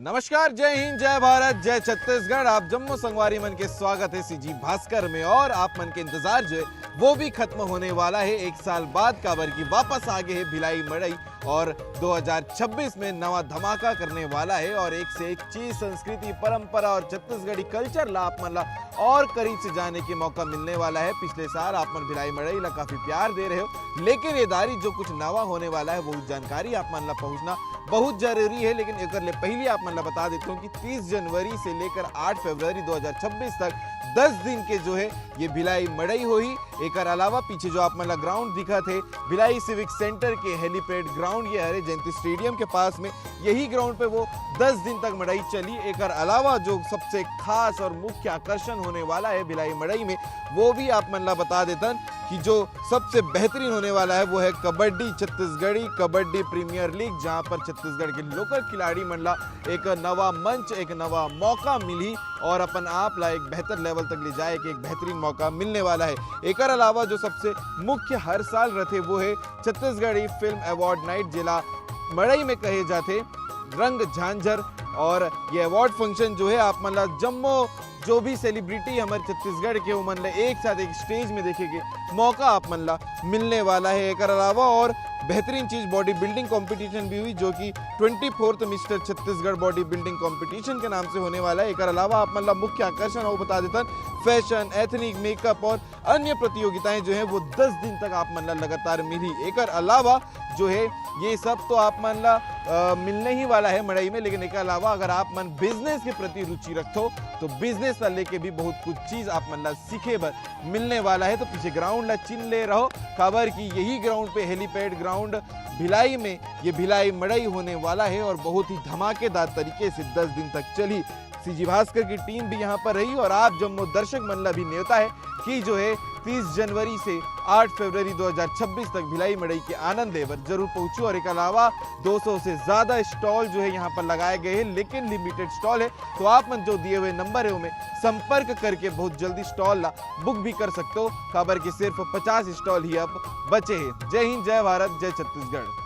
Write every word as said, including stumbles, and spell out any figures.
नमस्कार, जय हिंद, जय भारत, जय छत्तीसगढ़। आप जम्मो संगवारी मन के स्वागत है सीजी भास्कर में। और आप मन के इंतजार जो है वो भी खत्म होने वाला है एक साल बाद, काबर की वापस आ गए है भिलाई मड़ई और दो हज़ार छब्बीस में नवा धमाका करने वाला है। और एक से एक चीज, संस्कृति, परंपरा और छत्तीसगढ़ी कल्चर ला आप मन ला और करीब से जाने के मौका मिलने वाला है। पिछले साल आप मन भिलाई मड़ई ला काफी प्यार दे रहे हो, लेकिन ये दारी जो कुछ नवा होने वाला है वो जानकारी आप मन ला पहुंचना बहुत जरूरी है। लेकिन एकर ले पहले आप मन ला बता देता हूँ कि तीस जनवरी से लेकर आठ फरवरी दो हज़ार छब्बीस तक दस दिन के जो है ये भिलाई मड़ई होही। एकर अलावा पीछे जो आप मन ला ग्राउंड दिखत हे, भिलाई सिविक सेंटर के हेलीपैड ग्राउंड ये हरे जयंती स्टेडियम के पास में, यही ग्राउंड पे वो दस दिन तक मड़ई चली। एकर अलावा जो सबसे खास और मुख्य आकर्षण होने वाला है भिलाई मड़ई में, वो भी आप मन ला बता देतन कि जो सबसे बेहतरीन होने वाला है वो है कबड्डी, छत्तीसगढ़ी कबड्डी प्रीमियर लीग, जहां पर छत्तीसगढ़ के लोकल खिलाड़ी मन ला एक नवा मंच, एक नवा मौका मिली और अपन आप ला एक बेहतर लेवल तक ले जाए के एक बेहतरीन मौका मिलने वाला है। एकर अलावा जो सबसे मुख्य हर साल रहते वो है छत्तीसगढ़ी फिल्म अवार्ड नाइट, जेला मड़ई में कहे जाते रंग झांझर। और ये अवार्ड फंक्शन जो है आप मन ला जम्मो जो भी सेलिब्रिटी हमारे छत्तीसगढ़ के उमन ला एक साथ एक स्टेज में देखे के मौका आप मन ला मिलने वाला है। एकर अलावा और बेहतरीन चीज बॉडी बिल्डिंग कंपटीशन भी हुई, जो कि twenty fourth mister Chhattisgarh body building competition के नाम से होने वाला है। एकर अलावा आप मन ला मुख्य आकर्षण और बता देतन फैशन, एथनिक मेकअप और अन्य प्रतियोगिताएं जो हैं वो दस दिन तक आप मन ला लगातार मिली। एकर अलावा जो है ये सब तो आप मन ला अ, मिलने ही वाला है मड़ई में, लेकिन एकर अलावा अगर आप मन बिजनेस के प्रति रुचि रखथो तो बिजनेस ला लेके भी बहुत कुछ चीज आप मन ला सीखे बर मिलने वाला है। तो पीछे ग्राउंड ला चिन ले रहो, काबर कि यही ग्राउंड पे हेलीपैड ग्राउंड भिलाई में ये भिलाई मड़ई होने वाला है और बहुत ही धमाकेदार तरीके से दस दिन तक चली। सीजी भास्कर की टीम भी यहाँ पर रही और आप जम्मो दर्शक मन ला भी नेवता है कि जो है तीस जनवरी से आठ फरवरी दो हज़ार छब्बीस तक भिलाई मड़ई के आनंद लेबर जरूर पहुंचो। और एक अलावा दो सौ से ज्यादा स्टॉल जो है यहाँ पर लगाए गए हैं, लेकिन लिमिटेड स्टॉल है, तो आप मन जो दिए हुए नंबर है उनमें संपर्क करके बहुत जल्दी स्टॉल ला बुक भी कर सकते हो, काबर कि सिर्फ पचास स्टॉल ही अब बचे हैं। जय हिंद, जय भारत, जय छत्तीसगढ़।